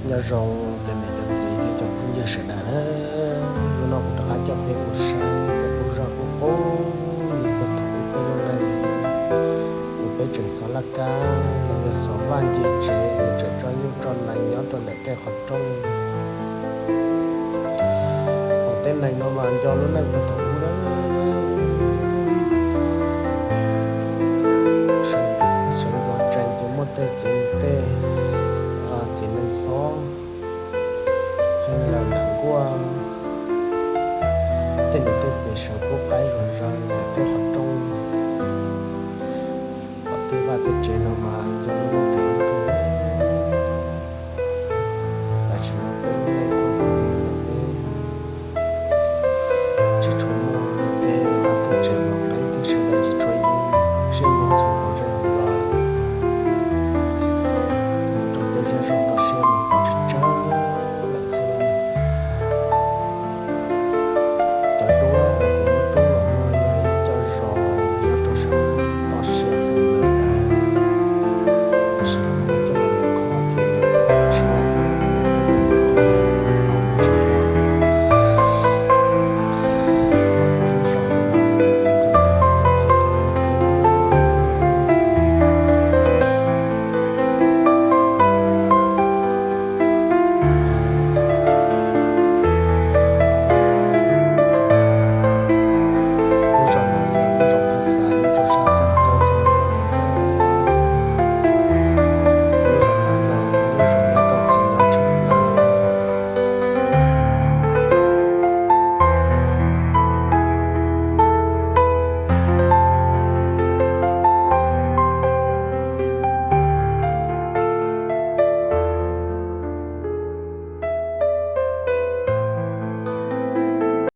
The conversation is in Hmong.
Nyob zoo cov niam cov txiv thiab cov phooj ywg sawv daws na, hnub no kuv rov qab coj peb mus saib tej qub zog qub qub li puag thaum ub peb lub neej uas peb tseem xov laj kab los yog xov vaj ncig tsev es tseem tso nyuj tso nees nyob rau ntawm tej qhov rooj. Hos tej neeg no mas nco lub neej puag thaum ub na, sawv ntxov tsees ces muaj tej txiv, tej txiv neej xob heev lawm nram nkuaj, tej niam tej txiv sawv pub qaib zom zaws ntawm tej qhov rooj, hos tej vaj tej tsev no mas nco lub neej